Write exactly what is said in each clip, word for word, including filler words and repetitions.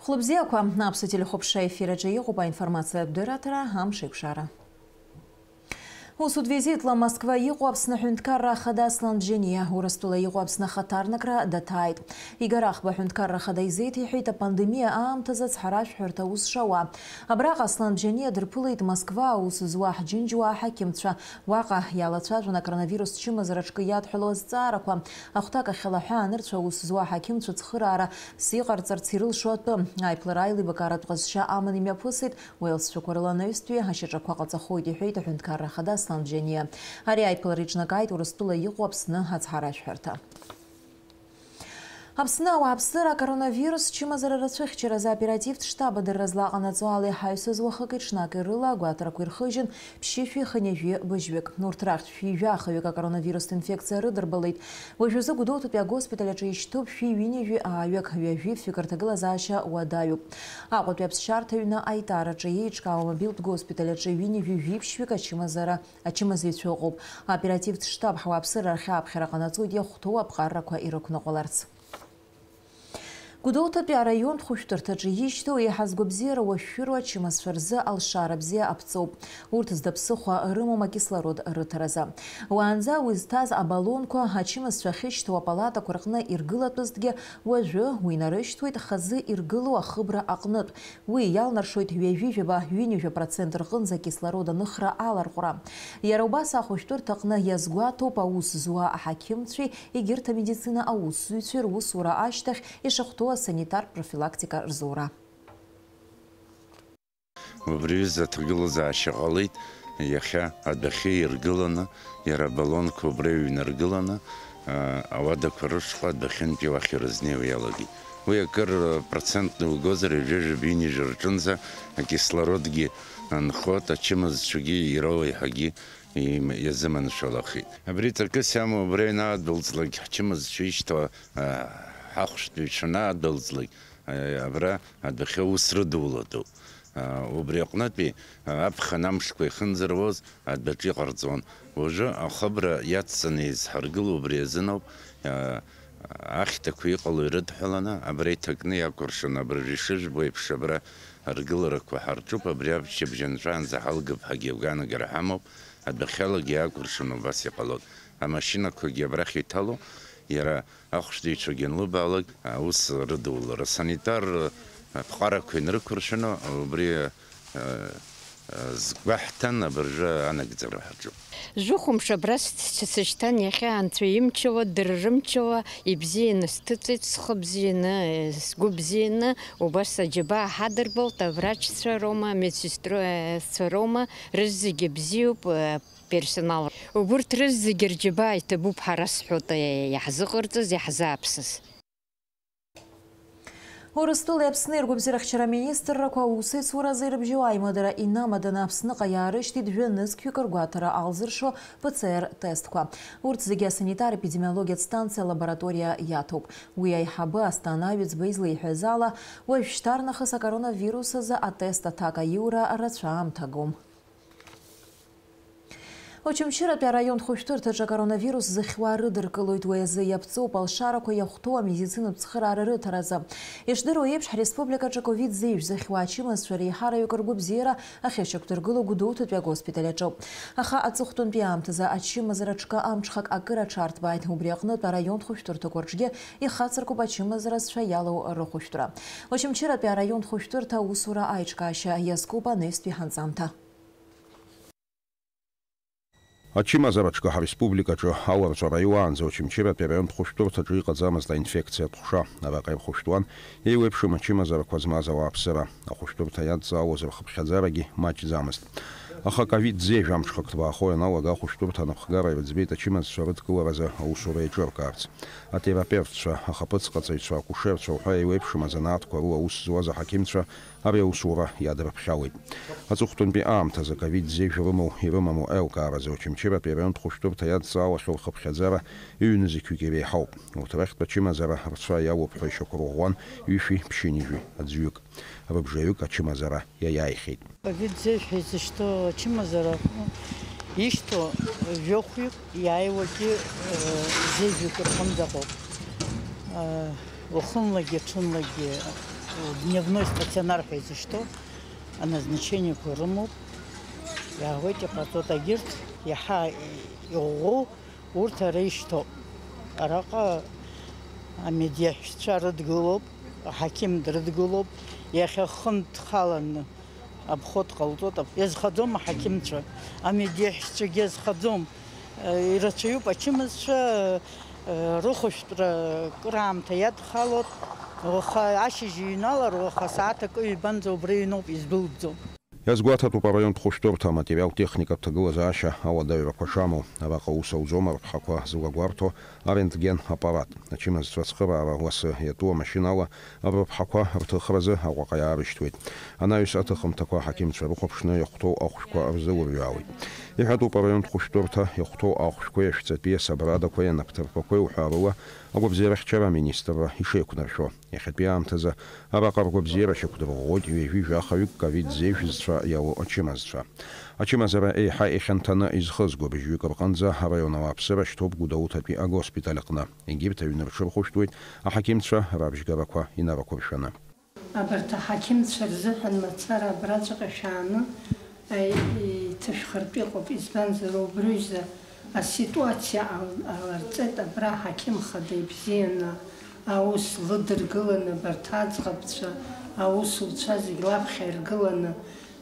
Хәлыбзиақәа, аԥсуа телехәаԥшра ефир аҿы иҟоуп аинформациатә дырраҭара, амш еиқәшара. Усутә визитла Москва иҟоу Аԥсны аҳәынҭқарра ахада Аслан Бжьаниа Урыстәыла иҟоу Аԥсны ахаҭарнакра даҭааит. Игара Ахба аҳәынҭқарра ахада изеиҭеиҳәеит апандемиа аамҭазы ацҳаражәҳәарҭа аус шауа. Абраҟа Аслан Бжьаниа дырԥылеит Москва аус зуа ҳџьынџьуаа аҳақьымцәа. Уаҟа иалацәажәон акоронавирус чымазара аҿкы иадҳәалоу азҵаарақәа. Ахәҭак ахьалаҳәа анырцә аус зуа аҳақьымцәа цхыраарас иҟарҵарц ирылшо атәы. Аиԥылара аилибакааратә ҟазшьа аман имҩаԥысит. Уеилсцәақәа рыла анаҩстәи ашьаҿақәа ҟаҵахоит, иҳәеит аҳәынҭқарра ахада Аслан Бжьаниа. Ари аиԥылара иҿнакааит Урыстәыла иҟоу Аԥсны ацҳаражәҳәарҭа. Аԥсны ауааԥсыра акоронавирус чымазара рацәыхьчаразы аоперативтә штаб адырра злаҟанаҵо ала иҳаҩсыз уахыки-ҽнаки рыла агәаҭарақәа ирхыжьын ԥшьышәи хынҩажәи быжьҩык. Урҭ рахьтә шәи жәахаҩык акоронавирустә инфекциа рыдырбалеит. Уажәазы Гәдоуҭатәи агоспиталь аҿы ишьҭоуп шәи ҩынҩажәи ааҩык, ҩажәи фҩык рҭагылазаашьа уадаҩуп. Аҟәатәи аԥсшьарҭа аҩны аитар аҿы еиҿкаау амобилтә госпиталь аҿы ҩынҩажәи жәиԥшьҩык ачымазара, ачымазаҩцәа ыҟоуп. Аоперативтә штаб ҳауааԥсыра рахь аԥхьара ҟанаҵоит иахәҭоу аԥҟаррақәа ирықәныҟәаларц. Гәдоуҭатәи араионтә хәышәтәырҭаҿы ишьҭоу еиҳа згәабзиара уашәшәыроу ачымазцәа рзы алшара бзиа аԥҵоуп. Урҭ зда ԥсыхәа рымоума акислород рыҭаразы? Уаанӡа уи зҭаз абаллонқәа ачымазцәа ахьышьҭоу апалатақәа рҟны иргылатәызҭгьы, уажәы уи нарышьҭуеит хазы иргылоу ахыбра аҟнытә. Уи иалнаршоит ҩажәи жәаба, ҩынҩажәа процент рҟынӡа акислород аныхра аларҟәра. Иара убас ахәышәтәырҭаҟны иазгәаҭоуп аус зуа аҳақьымцәеи егьырҭ амедицина аусзуҩцәеи русура ашьҭахь ишахәҭоу асанитартә профилактика рзура. Убри аҩыза аҭагылазаашьа ҟалеит, иахьа адәахьы иргыланы, иара абаллонқәа убра иҩнаргыланы, а, ауадақәа рышҟа адәахьынтәи уахь ирызнеиуа иалагеит. Уи акыр, а, процентны угозар, ҩажәи жәаба, ҩынҩажәи рҿынӡа акислородгьы анхоит, ачымазцәагьы ироуеиҳагьы им-, иазыманшәалахеит. Абри ҵакыс иамоу убра ианаадәылҵлак, ҳчымазцәа ишьҭоу, а, ҳахәшәтәыҩцәа анаадәылҵлак, а, абра адәахьы аус рыдулатәуп. А, убри аҟнытәи, а, аԥхын амшқәа ихынӡаруаз адәаҿы иҟарҵон. Уажәы ахыбра иацҵаны изҳаргыло убри азыноуп, а, ахьҭақәа иҟало ирыдҳәаланы, абра иҭакны иакәыршаны, абыржәы ишыжәбо еиԥш, абра аргыларақәа ҳарҿуп, абри абжьыбжь анҵәаанӡа ҳалгап ҳәагьы агәаанагара ҳамоуп, адәахьалагьы иаакәыршаны убас иҟалоит. Амашьынақәагьы абрахь иҭало, иара ахәшәтәыҩцәагьы анлыбаалак, аус рыдулара, санитар аԥҟарақәа инрықәыршәаны, убри, а, а, згәаҳҭан, абыржәы анагӡара ҳаҿуп. Жәохәымш абра сц-, сышьҭан, иахьа анцәа имчала, дыррымчала, ибзианы сҭыҵит, схы бзианы, сгәы бзианы, убас аџьабаа ҳадырбалт, аврачцәа роума, амедсестрцәа роума, рызегьы бзиоуп, а, персонал. Убурҭ рызегьы рџьабаа иҭабуп, ҳара сҳәоит, иаҳзыҟарҵаз, иаҳзааԥсаз. Урыстәылеи Аԥсни ргәабзиарахьчара аминистррақәа аусеицуразы ирыбжьоу аимадара инамаданы Аԥсныҟа иаарышьҭит жәа-нызқьҩык ргәаҭара алзыршо П Ц Р тестқәа. Урҭ зегьы асанитар-епидемиологиатә станциа алабораториа иаҭоуп. Уи аиҳабы Асҭана Аҩӡба излеиҳәаз ала, уажәшьҭарнахыс акоронавирус азы атест аҭак аиура рацәа аамҭагом. Очамчыратәи араион хәышәтәырҭаҿы акоронавирус зыхьуа рыдыркылоит, уи азы иаԥҵоуп алшарақәа иахәҭоу амедицинатә цхыраара рыҭаразы. Ишдыру еиԥш, ҳреспубликаҿы ковид зеижә зыхьуа ачымазцәа реиҳараҩык ргәабзиара ахьышьақәдыргыло Гәдоуҭатәи агоспиталь аҿоуп. Аха аҵыхәтәантәи аамҭазы ачымазара ҽкы амҽхак акыр аҽарҭбааит, убри аҟнытә араион хәышәтәырҭақәа рҿгьы ихацыркуп ачымазаразцәа иалоу рыхәышәтәра. Очамчыратәи араион хәышәтәырҭа аусура аиҿкаашьа иазкуп анаҩстәи ҳанҵамҭа. Ачымазара ҽкы ҳреспубликаҿы аларҵәара иуаанӡа Очамчыратәи араионтә хәышәтәырҭаҿы иҟаӡамызт аинфекциатә ҟәша. Араҟа ирхәышәтәуан еиуеиԥшым ачымазарақәа змаз ауааԥсыра. Ахәышәтәырҭа иадҵаауаз рхыԥхьаӡарагьы маҷӡамызт. Аха ковид зеижә амҽхак ҭбаахо ианалага ахәышәтәырҭа анапхгара ирыӡбеит ачымазцәа рыдкыларазы аусура еиҿыркаарц. Атерапевтцәа, ахаԥыцҟаҵаҩцәа, акушерцәа уҳәа еиуеиԥшым азанааҭқәа рыла аус зуаз аҳақьымцәа ари аусура иадырԥхьауеит. Аҵыхәтәантәи аамҭазы ковид зеижә рымоу, ирымаму аилкааразы Очамчыратәи араионтә хәышәтәырҭа иадҵаалахьоу рхыԥхьаӡара ҩ-нызқьҩык иреиҳауп. Урҭ рахьтә ачымазара рцәа иалоуп ҳәа ишьақәырӷәӷәан ҩышәи ԥшьынҩажәи аӡәҩык. Рыбжаҩык ачымазара иаиааихьеит. Ковид зеижә ҳәа изышьҭоу ачымазара ишьҭоу жәохәҩык иааиуагьы, э, зеижәҩык рҟынӡа ыҟоуп. Э, уахынлагьы, ҽынлагьы Дневной стационар ҳәа изышьҭоу аназначениақәа рымоуп, иаауеит, иҟарҵоит, агьырҭ иаҳа иӷәӷәоу урҭ ара ишьҭоуп. Араҟа амедиаҳәшьцәа рыдгылоуп, аҳақьым дрыдгылоуп, иахьа хынтә дхаланы обход ҟалҵоит, иазхаӡом аҳақьымцәа, амедиаҳәшьцәагьы иазхаӡом. Ирацәаҩуп ачымазцәа, рыхәышәтәра кыраамҭа иадхалоит. Уаха ашьыжь иҩналар, уаха сааҭ акы ҩбанӡа убра иҩноуп, издәылҵӡом. Иазгәаҭатәуп араионтә хәышәтәырҭа аматериал-техникатә ҭагылазаашьа ауадаҩрақәа шамоу. Араҟа аус ауӡом арԥҳақәа зылагәарҭо арентген аппарат. Ачымазцәа ацхыраара ласы иатәу амашьынала рыԥҳақәа рҭыхразы Аҟәаҟа иаарышьҭуеит. Анаҩс аҭыхымҭақәа аҳақьымцәа рыхәаԥшны иахәҭоу ахәшәқәа рзыурҩаауеит. Иҳәатәуп араионтә хәышәтәырҭа иахәҭоу ахәшәқәеи ашәҵатәи асабрадақәеи анаԥҭырԥақәеи уҳәарыла агәабзиарахьчара аминистрра ишеиқәнаршәо. Иахьатәи аамҭазы араҟа ргәабзиара шьақәдырӷәӷәоит ҩажәи жәахаҩык ковид зеижәызцәа иалоу ачымазцәа. Ачымазара еиҳа ихьанҭаны изхызго быжьҩык рҟынӡа араион ауааԥсыра шьҭоуп Гәдоуҭатәи агоспиталь аҟны. Егьырҭ аҩны рҽырхәышәтәуеит аҳақьымцәа рабжьгарақәа инарықәыршәаны. Абарҭ аҳақьымцәа рзыҳәан мацара абраҵәҟьа шәааны, аи-, иҭышәхыртә иҟоуп, избанзар, убриҩза аситуациа ал-, аларҵеит, абра аҳақьым хада ибзианы аус лыдыргыланы, абарҭ аӡӷабцәа, аусуцәа зегь лаԥхьа иргыланы,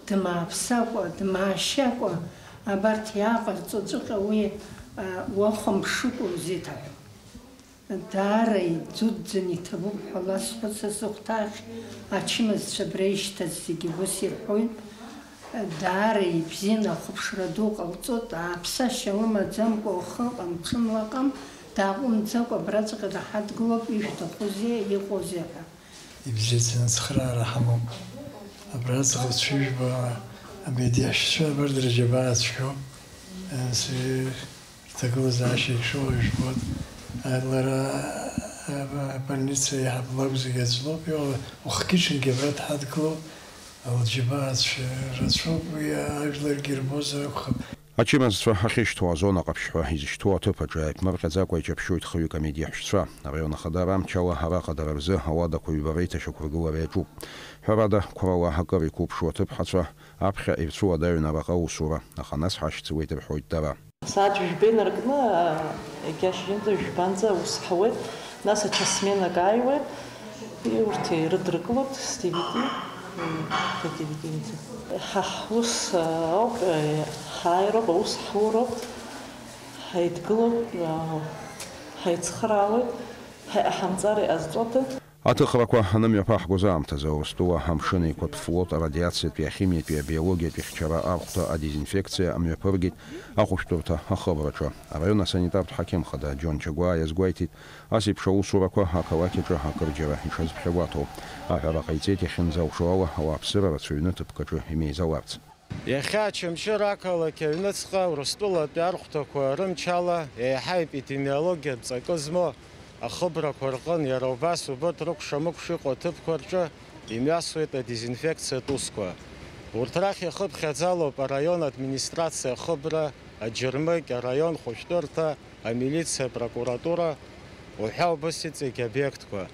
дмааԥсакәа, дмаашьакәа, абарҭ иааҟарҵо ҵәҟьа уи, а, уахәамԥшыкәа узеиҭаҳәом. Даара идуӡӡан иҭабуп ҳәа ласҳәоит са сыхәҭаахь, ачымазцәа абра ишьҭаз зегьы ус ирҳәоит. Даара ибзианы ахәаԥшра ду ҟалҵоит, ааԥсашьа лымаӡамкәа лхы ыҟам, ҽынла ыҟам, дааҟәымҵӡакәа абраҵәҟьа даҳадгылоуп, ишәҭахузеи, иҟоузеи ҳәа. Ибзиаӡаны ацхыраара ҳамоуп. Абра аӡӷабцәа ижәбо амедиашьцәа абарҭ рџьабаа цәгьоуп. Рҭагылазаашьа ишоу жәбоит. Лара абольница еиҳаб лакәзаргьы аӡә лоуп, иҟала ухгьы-ҽынгьы абра дҳадгылоуп, лџьабаацәа рацәоуп, уи ажәларгьы ирбозар акәхап. Ачымазцәа ахьышьҭоу азона ҟаԥшь ҳәа изышьҭоу аҭыԥ аҿы иааиԥмырҟьаӡакәа иҿаԥшьоит хҩык амедиаҳәшьцәа. Араион ахадара амчала араҟа дара рзы ауадақәа ҩба реиҭашьақәыргылара иаҿуп. Ҳәарада, қәрала акыр иқәыԥшу аҭыԥҳацәа аԥхьа ирцәуадаҩын араҟа аусура, аха нас ҳашьцылеит рҳәоит дара. Асааҭ жәба инаркны, егьа шьыжьынтәи жәбанӡа аус ҳауеит, нас ачасменак ааиуеит, урҭ ирыдыркылоит с девяти до девяти. Ҳа ҳус ауп, ҳааироуп, аус ҳуроуп, ҳаидгылоуп, ҳаицхраауеит, ҳаиҟаҳамҵар иҟазҵода. Аҭыхрақәа анымҩаԥаҳгоз аамҭазы, Урыстәыла амшын еиқәаԥфлот арадиациатәи, ахимиатәи, абиологиатәи хьчара архәҭа адезинфекциа амҩаԥыргеит ахәышәтәырҭа ахыбраҿы. Араион асанитартә ҳақьым хада Џьон Чагәаа иазгәеиҭеит, ас еиԥш аусурақәа ақалақь аҿы акырџьара ишазԥхьагәаҭоу. Аҳәара ҟаиҵеит, иахьынӡалшо ала, ауааԥсыра рацәаҩны ҭыԥк аҿы имеизаларц. Иахьа Очамчыра ақалақь аҩныҵҟа Урыстәылатәи архәҭақәа рымчала еиҳа епидемиологиатә ҵакы змоу ахыбрақәа рҟын, иара убас убырҭ рыкәша-мыкәша иҟоу аҭыԥқәа рҿы имҩасуеит адезинфекциатә усқәа. Урҭ рахь иахыԥхьаӡалоуп араион администрациа ахыбра, аџьармыкьа, араион хәышәтәырҭа, амилициа, апрокуратура уҳәа убыс иҵегь обиектқәа.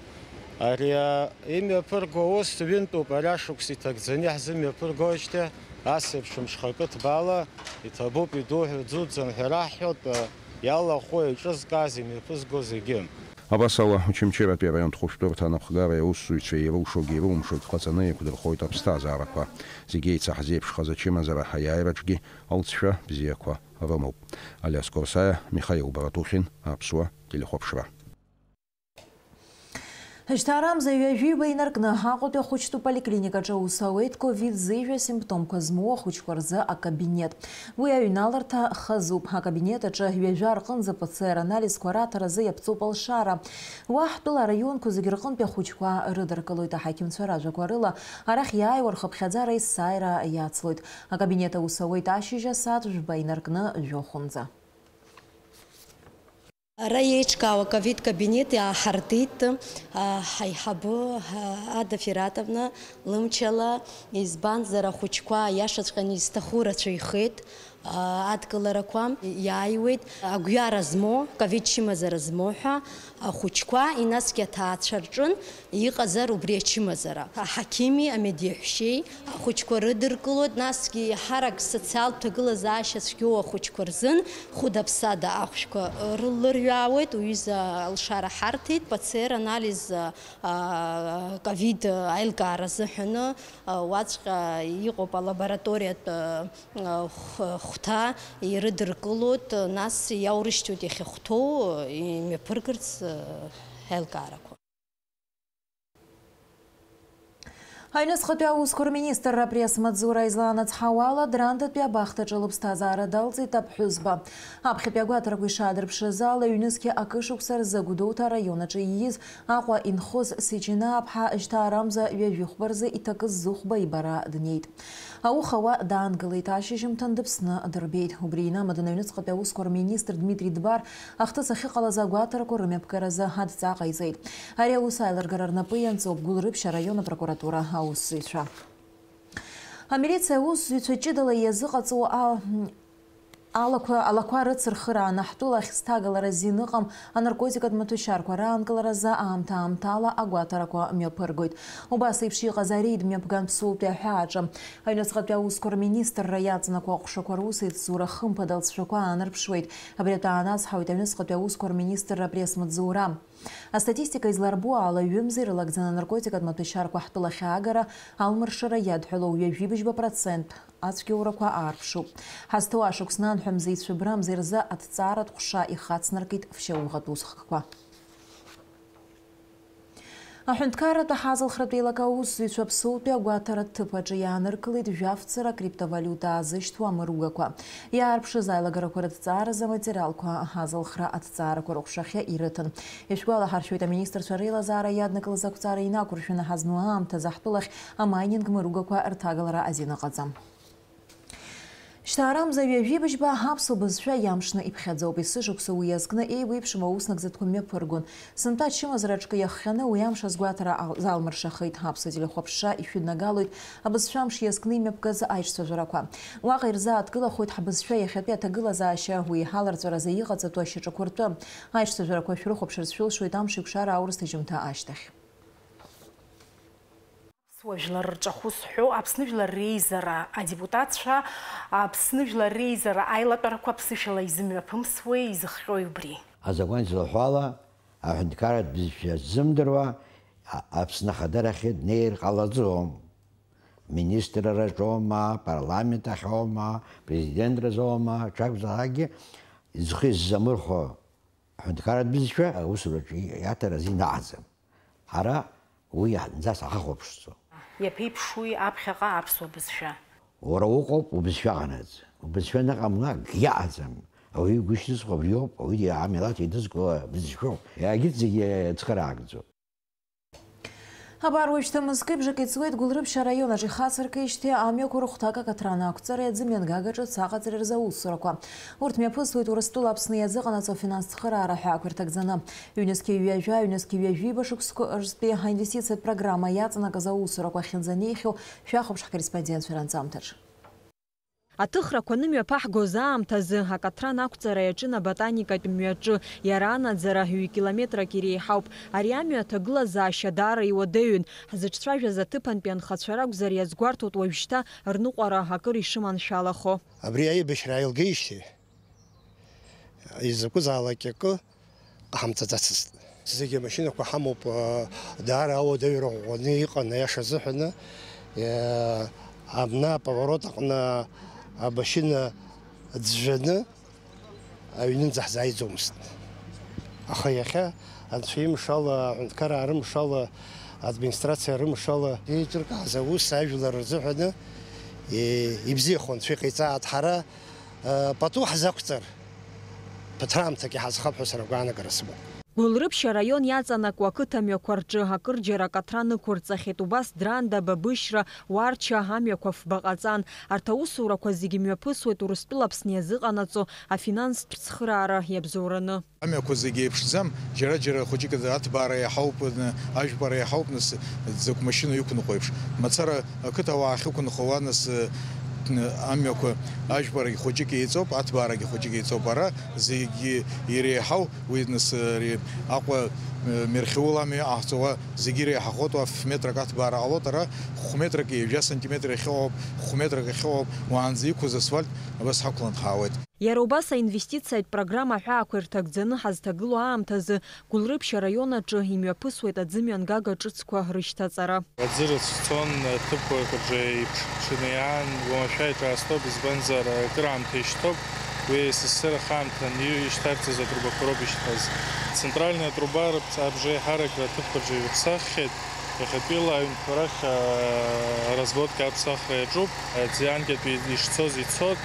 Ари, а, имҩаԥырго аус ҩынтәуп, ари ашықәс иҭагӡаны иаҳзымҩаԥыргоижьҭеи, ас еиԥш мшхакы ҭбаала, иҭабуп, идуҳәа, иӡуӡӡан ҳәа раҳҳәоит, а, иалахәу, еиҿызкааз, имҩаԥызго зегьы. Абас ала, Очамчыратәи араионтә хәышәтәырҭа анапхгареи аусзуҩцәеи ирылшогьы ирылымшогьы ҟаҵаны еиқәдырхоит аԥсҭазаарақәа. Зегь еицаҳзеиԥшхаз ачымазара аиааираҿгьы алҵшәа бзиақәа рымоуп. Алиас Корсаиа, Михаил Баратухин, Аԥсуа телехәаԥшра. Жьҭаарамза ҩажәиба инаркны Аҟәатәи ахәыҷтәы поликлиникаҿы аус ауеит ковид зеижә асимптомқәа змоу ахәыҷқәа рзы акабинет. Уи аҩналарҭа хазуп. Акабинет аҿы ҩажәа рҟынӡа П Ц Р анализқәа раҭаразы иаԥҵоуп алшара. Уа ҳтәыла араионқәа зегь рҟынтәи ахәыҷқәа рыдыркылоит, аҳақьымцәа ражәақәа рыла, арахь иааиуа рхыԥхьаӡара есааира иацлоит. Акабинет аус ауеит ашьыжь асааҭ жәба инаркны жәохәынӡа. Ара еиҿкаау аковид кабинет иааҳартит, а, ҳаиҳабы, а, Ада Фиратовна лымчала, избанзар, ахәыҷқәа аиашаҵәҟьаны изҭаху рацәаҩхеит. Адкыларақәа иааиуеит агәҩара змоу, ковид чымазара змоу ҳәа ахәыҷқәа, инасгьы аҭаацәа рҿын иҟазар убри ачымазара. Аҳақьими амедеҳәшьеи ахәыҷқәа рыдыркылоит, насгьы еиҳарак социалтә ҭагылазаашьа цәгьоу ахәыҷқәа рзын хәыда-ԥсада ахәшәқәа рыллырҩаауеит, уҩыза алшара ҳарҭеит, П Ц Р анализ, а, ковид аилкаара азыҳәаны, а, уаҵәҟьа иҟоуп алабораториатә, а, х-, хәҭа ирыдыркылоит, нас иаурышьҭуеит иахьахәҭоу имҩаԥыргарц, а, аилкаарақәа. Аҩныҵҟатәи аусқәа рминистрра апресс-маҵзура излаанацҳауа ала, Драндатәи абахҭаҿы лыԥсҭазаара далҵит аԥҳәызба. Аԥхьатәи агәаҭарақәа ишаадырԥшыз ала, ҩнызқьи акы шықәса рзы Гәдоуҭа араион аҿы ииз Аҟәа инхоз Сиҷина-аԥҳа жьҭаарамза ҩажәи хәба рзы иҭакыз Зыхәба ибара днеит. Ауха уа даангылеит, ашьыжьымҭан дыԥсны дырбеит. Убри инамаданы аҩныҵҟатәи аусқәа рминистр Дмитри Дбар ахҭыс ахьыҟалаз агәаҭарақәа рымҩаԥгаразы адҵа ҟаиҵеит. Ари аус аилыргара рнапы ианҵоуп Гәылрыԥшь араион апрокуратура аусзуҩцәа. Амилициа аусзуҩцәа ҷыдала иазыҟаҵоу а-, алақәа, алақәа рыцырхырааны ҳтәыла ахь зҭагалара азин ыҟам анаркотикатә маҭәашьарқәа раанкыларазы аамҭа-аамҭала агәаҭарақәа мҩаԥыргоит. Убас еиԥш иҟаз арейд мҩаԥган Ԥсоутәи аҳәааҿы. Аҩныҵҟатәи аусқәа рминистрра иаҵанакуа аҟәшақәа русеицура хымԥада алҵшәақәа аанарԥшуеит. Абри атәы аанацҳауеит аҩныҵҟатәи аусқәа рминистрра апресс-маҵзура. Астатистика изларбо ала, ҩымз ирылагӡаны анаркотикатә маҭәашьарқәа ҳтәылахь аагара алмыршара иадҳәалоу ҩажәибжьба процент ацәгьоурақәа аарԥшуп. Ҳазҭоу ашықәс нанҳәа мзеи цәыбра мзеи рзы аҭҵааратә ҟәша ихацнаркит фшьауӷатә усхкқәа. Аҳәынҭқарратә аҳазалхратә еилакы аусзуҩцәа Ԥсоутәи агәаҭаратә ҭыԥ аҿы иааныркылеит жәаф цыра акриптовалиута аазышьҭуа амыругақәа. Иаарԥшыз аилагарақәа рыҭҵааразы аматериалқәа аҳазалхра аҭҵаарақәа рыҟәшахьы ирыҭан. Ишәгәалаҳаршәоит, аминистрцәа реилазаара иаднакылаз ақәҵара инақәыршәаны ҳазну аамҭазы ҳтәылахь амайнинг мыругақәа рҭагалара азин ыҟаӡам. Шьҭаарамза ҩажәибжьба аԥсуа бызшәа иамшны иԥхьаӡоуп. Есышықәса уи иазкны еиуеиԥшым ауснагӡатәқәа мҩаԥыргон. Сынтәа ачымазара аҿкы иахҟьаны уи амш азгәаҭара ал-, залмыршахеит. Аԥсуа телехәаԥшра ишәыднагалоит абызшәа амш иазкны имҩаԥгаз аишьцәажәарақәа. Уаҟа ирзааҭгылахоит ҳбызшәа иахьатәи аҭагылазаашьа, уи иҳаларҵәаразы иҟаҵатәу ашьаҿақәа ртәы. Аишьцәажәарақәа шәрыхәаԥшырц шәылшоит амш еиқәшара аурыс ҭыжьымҭа ашьҭахь. Аԥсуа жәлар рҿахәы зҳәо Аԥсны Жәлар Реизара адепутатцәа, Аԥсны Жәлар Реизара аилатәарақәа ԥсышәала изымҩаԥымсуеи, изыхҟьои убри? Азакәан излаҳәо ала, аҳәынҭқарратә бызшәа ззымдыруа, а-, Аԥсны ахадарахьы днеир ҟалаӡом. Министрраҿоума, апарламент ахьоума, президентразоума, ҽакәзаалакгьы зхы иззамырхәо аҳәынҭқарратә бызшәа аусураҿы иаҭар азин аҟаӡам. Ҳара уи зынӡа ҳахәаԥшӡом. Иаԥеиԥшуи аԥхьаҟа аԥсуа бызшәа? Уара уҟоуп убызшәа ҟанаҵ. Убызшәа аныҟамла акгьы аҟаӡам. Ауаҩы игәы ишьҭызхуа абриоуп, ауаҩы амилаҭ еидызкыло абызшәоуп. Егьырҭ зегьы цхыраагӡоуп. Абар уажәшьҭа мызкы бжак иҵуеит Гәылрыԥшь араион аҿы ихацыркижьҭеи амҩақәа рыхәҭак акаҭран ақәҵареи аӡы мҩангагаҿы ацаҟаҵареи рзы аусурақәа. Урҭ мҩаԥысуеит Урыстәыла Аԥсны иазыҟанаҵо афинанстә цхыраара ҳәаақәа ирҭагӡаны. Ҩнызқьи ҩажәа, ҩнызқьи ҩажәиба шықәсқәа рзтәи аинвестициатә программа иаҵанакыз аусурақәа ахьынӡанеихьоу шәахәаԥш ҳкорреспондентцәа ранҵамҭаҿ. Аҭыхрақәа анымҩаԥаҳгоз аамҭазы, акаҭран ақәҵара иаҿын аботаникатә мҩаҿы, иара анаӡара ҩ-километрак иреиҳауп. Ари амҩа аҭагылазаашьа даара иуадаҩын. Ҳзыҿцәажәаз аҭыԥантәи анхацәа ракәзар, иазгәарҭоит уажәшьҭа рныҟәара акыр ишыманшәалахо. Абри аибашьра ааилгеижьҭеи изакәызаалак акы ҟаҳамҵаӡацызт. Зегьы амашьынақәа ҳамоуп, даара ауадаҩра ӷәӷәаны иҟан, аиаша азыҳәаны. Абна аповорот аҟны амашьына ӡәӡәаны аҩнынӡа ҳзааиӡомызт. Аха иахьа, Анцәа имшала, аҳәынҭқараа рымшала, администрациа рымшала, еиҿыркааз аус ажәлар рзыҳәаны, е, ибзиахон, Анцәа иҟаиҵааит. Ҳара, э, пату ҳзақәҵар, ԥыҭраамҭак иҳазхап ҳәа сара агәаанагара сымоуп. Гәылрыԥшь араион иаҵанакуа ақыҭамҩақәа рҿы акырџьара акаҭран ықәырҵахьеит, убас Дранда, Бабышьра, Уарча амҩақәа фба ҟаҵан. Арҭ аусурақәа зегьы мҩаԥысуеит Урыстәыла Аԥсны иазыҟанаҵо афинанстә цхыраара иабзоураны. Амҩақәа зегьы еиԥшӡам, џьара-џьара хәыҷык аҭбаара иаҳауп, ажәпара иаҳауп, нас, закә машьына иқәынхо еиԥш. Мацара ақыҭауаа ахьықәынхо уа, нас, Амҩақәа ажәпарагь хәыҷык еиҵоуп, аҭбаарагь хәыҷык еиҵоуп. Ара зегьы иреиҳау уи, нас, ари Аҟәа, э, Мерхьаул амҩа иҟаҳҵауа зегьы иреиҳахоит, уа ф-, метрак аҭбаара ҟалоит, ара хә-метрак ҩажәа сантиметр иахьыҟоуп, хә-метрак иахьыҟоуп, уаанӡа иқәыз асфальт абас ҳақәлан ҳаауеит. Иара убас аинвестициатә программа аҳәаақәа ирҭагӡаны ҳазҭагылоу аамҭазы Гәылрыԥшь араион аҿы имҩаԥысуеит аӡымҩангага ҿыцқәа рышьҭаҵара. Аӡы рыцәцон, аҭыԥқәа рҿы еиԥш ҽыны иаан, уамашәа иҿаасҭоуп, избанзар, акыраамҭа ишьҭоуп, уи СССР ахаамҭан ишьҭарҵаз атрубақәа роуп ишьҭаз. Центральная труба рыбжеиҳарак аҭыԥқәа рҿы ирыԥсаххьеит, иахьатәиала аҩнқәа рахь, аа, разводка аԥсахра иаҿуп, аӡы анкьатәи ишцоз ицоит,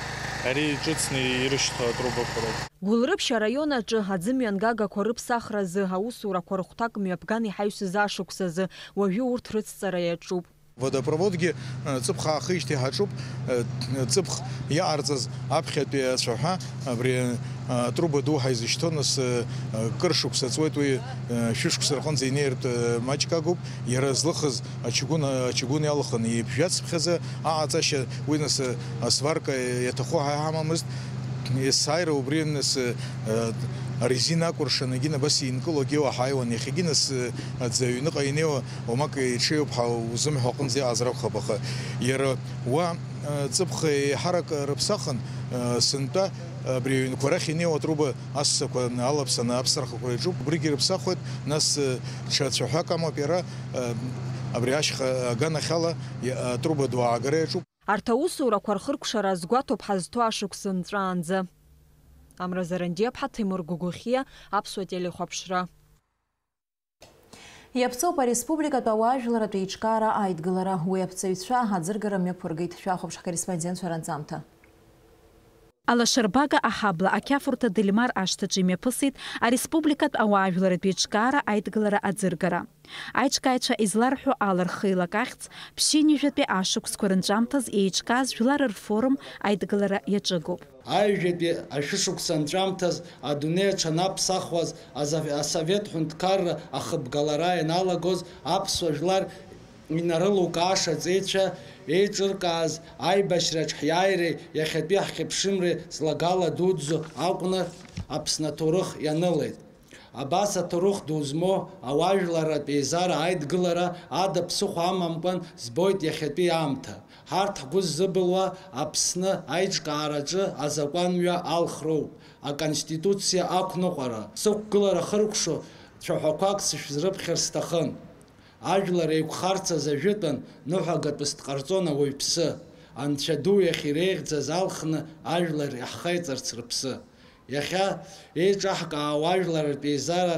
ари иҿыцны ирышьҭоу атрубақәа роуп. Гәылрыԥшь араион аҿы аӡымҩангагақәа рыԥсахразы аусурақәа рыхәҭак мҩаԥган иҳаҩсыз ашықәсазы, уажәы урҭ рыцҵара иаҿуп. Водопроводгьы, э, ҵыԥх аахижьҭеи ҳаҿуп, э, ҵыԥх иаҟарҵаз аԥхьатәи ацәаҳәа, абри, э, атруба ду ҳаизышьҭоу, нас, э, кыр шықәса ҵуеит уи, э, шәышықәса рҟынӡа инеиртә, э, маҷк агуп, иара злыхыз ачыгәын, ачыгәын иалаханы иԥжәацыԥхьаӡа аҟаҵашьа, уи, нас, э, асварка иаҭаху ҳа иҳамамызт. Есааира убри, нас, э, арезина акәыршан егьин абас инкылогьы уаҳаиуан, иахьагьы, нас, э, аӡы аҩныҟа инеиуа уамак иҽеиуп ҳәа узымҳәо аҟынӡа иҟазар акәхап, аха иара уа, э, ҵыԥх еиҳарак рыԥсахын, э, сынтәа абри аҩнқәа рахь инеиуа атруба ассақәа алаԥсаны аԥсархақәа иаҿуп, убригьы рыԥсахуеит, нас, э, ҽа цәаҳәак амоуп иара, э, абри ашьха аганахьала иа-, атруба ду аагара иаҿуп. Арҭ аусурақәа рхыркәшара азгәаҭоуп ҳазҭоу ашықәс нҵәаанӡа. Амра Зарандиаԥҳа, Ҭемыр Гәыгәыхьиа, Аԥсуа телехәаԥшра. Иаԥҵоуп ареспубликатә ауаажәларратә еиҿкаара аидгылара. Уи аԥҵаҩцәа аӡыргара мҩаԥыргеит. Шәахәаԥш ҳкорреспондентцәа ранҵамҭа. Алашарбага аҳабла ақьафурҭа Дельмар ашҭаҿы имҩаԥысит ареспубликатә ауаажәларратә еиҿкаара аидгылара аӡыргара. Аиҿкааҩцәа изларҳәо ала, рхы еилак ахьӡ ԥшьынҩажәатәи ашықәсқәа рынҵәамҭаз еиҿкааз жәлар рфорум аидгылара иаҿыгоуп. Аҩажәатәи ашәышықәса анҵәамҭаз адунеи аҽанаԥсахуаз азав-, асовет ҳәынҭқарра ахыбгалара ианалагоз аԥсуа жәлар инарылукааша аҵеицәа еиҿыркааз аибашьраҿ ҳиааиреи иахьатәи ҳхьыԥшымреи злагала дуӡӡо акәны Аԥсны аҭоурых ианылеит. Абас аҭоурых ду змоу ауаажәларратә еизара аидгылара ада ԥсыхәа амамкәан збоит иахьатәи аамҭа. Ҳарҭ ҳгәы ззыбылуа Аԥсны аиҿкаараҿы азакәанмҩа алхроуп, аконституциа ақәныҟәара. Сықәгылара хыркәшо цәаҳәақәак сышәзрыԥхьар сҭахын. Ажәлар еиқәхарцаз ажәытәан ныҳәагатәыс дҟарҵон ауаҩԥсы. Анцәа ду иахь иреиӷьӡаз алхны ажәлар иаҳхеиҵарц рыԥсы. Иахьа еиҿаҳкаауа ажәларратә еизара,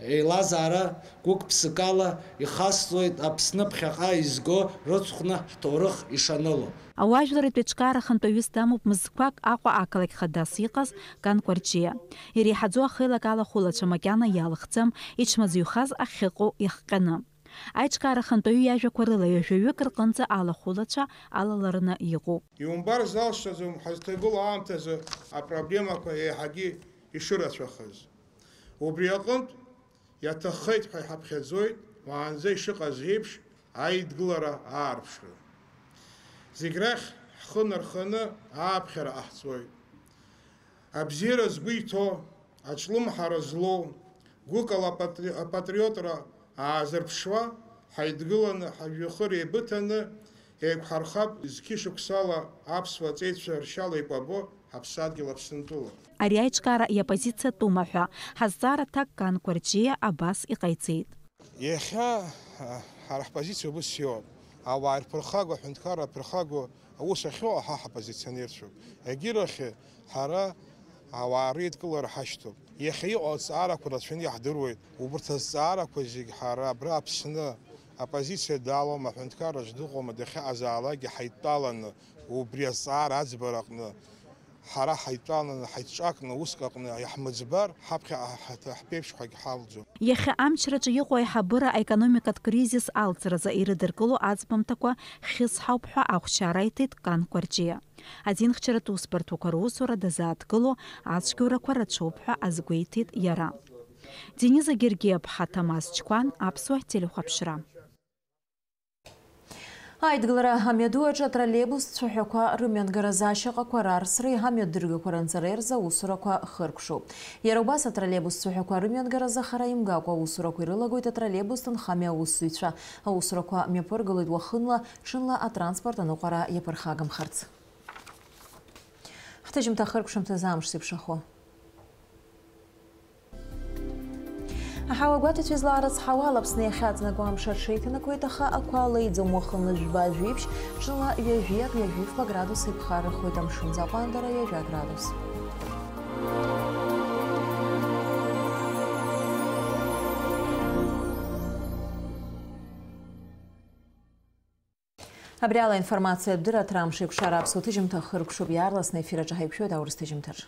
еилазаара гәык-ԥсыкала ихасҵоит Аԥсны ԥхьаҟа изго рыцхәны ҳҭоурых ишаныло. Ауаажәларратә еиҿкаара ахантәаҩыс дамоуп мызқәак Аҟәа ақалақь хадас иҟаз Кан Кәарҷиа. Иреиҳаӡоу ахеилак алахәылацәа макьана иалхӡам, ичмазаҩхаз ахьыҟоу иахҟьаны. Аиҿкаара ахантәаҩы иажәақәа рыла ҩажәаҩык рҟынӡа алахәылацәа алалараны иҟоуп. Иумбар залшаӡом ҳазҭагылоу аамҭазы апроблемақәа еиҳагьы ишырацәахаз. Убри аҟынтә, иаҭаххеит ҳәа иҳаԥхьаӡоит уаанӡа ишыҟаз еиԥш аидгылара аарԥшра. Зегь рахь ҳхы нарханы ааԥхьара ҟаҳҵоит. Абзиара згәы иҭоу, аҿлымҳара злоу, гәыкала апатри-, апатриотра аазырԥшуа, ҳаидгыланы, ҳажәҩахыр еибыҭаны еиқәҳархап, зқьышықәсала аԥсуа ҵеицәа ршьала икәабо ҳаԥсадгьыл Аԥсынтәыла. Ари аиҿкаара иоппозициатәума ҳәа ҳазҵаара аҭак Кан Кәарҷиа абас иҟаиҵеит. Иахьа, а, ҳара ҳпозициа убыс иоуп. Ауаа ирԥырхагоу, аҳәынҭқарра аԥырхагоу аус ахьыҟоу ҳа ҳоппозиционерцәоуп. Егьирахь ҳара ауаа реидкылара ҳашьҭоуп. Иахьа иҟоу азҵаарақәа рацәаны иаҳдыруеит. Убырҭ азҵаарақәа зегь ҳара абра Аԥсны апозициа далоума, аҳәынҭқарраҿ дыҟоума, дахьыҟазаалакгьы ҳаидтәаланы, убри азҵаара аӡбара аҟны ҳара ҳаидтәаланы, ҳаиҿакны, уск аҟны иаҳмыӡбар, ҳаԥхьаҟа ҳаҭ-, ҳԥеиԥшқәагь ҳалӡом. Иахьа амчраҿы иҟоу аиҳабыра аекономикатә кризис алҵразы ирыдыркыло аӡбамҭақәа хьысҳауп ҳәа ахәшьара иҭеит Кан Кәарҷиа. Адинхьчаратә усбарҭақәа русура дазааҭгыло ацәгьоурақәа рацәоуп ҳәа азгәеиҭеит иара. Дениза Гергиаԥҳа, Ҭамаз Чқәан, Аԥсуа телехәаԥшра. Аидгылара амҩаду аҿы атроллеибус цәаҳәақәа рымҩангаразы ашьаҟақәа рарсреи амҩадыргақәа ранҵареи рзы аусурақәа хыркәшоуп. Иара убас атроллеибус цәаҳәақәа рымҩангаразы хара имгакәа аусурақәа ирылагоит атроллеибус ҭынхамҩа аусзуҩцәа. Аусурақәа мҩаԥыргалоит уахынла, ҽынла атранспорт аныҟәара иаԥырхагамхарц. Ҳҭыжьымҭа хыркәшамҭазы амш зеиԥшрахо. Аҳауа гәаҭацәа излаарыцҳауа ала Аԥсны иахьаҵанакуа амш аҽеиҭанакуеит, аха ақәа леиӡом, уахынла жәба-жәиԥшь, ҽынла ҩажәиак, ҩажәифба градус иԥхаррахоит, амшынӡ аҟәандара ҩажәа градус. Абри ала аинформациатә дырраҭара амш еиқәшара аԥсуа ҭыжьымҭа хыркәшоуп, иаарласны аефир аҿы ҳаиқәшәоит аурыс ҭыжьымҭаҿ.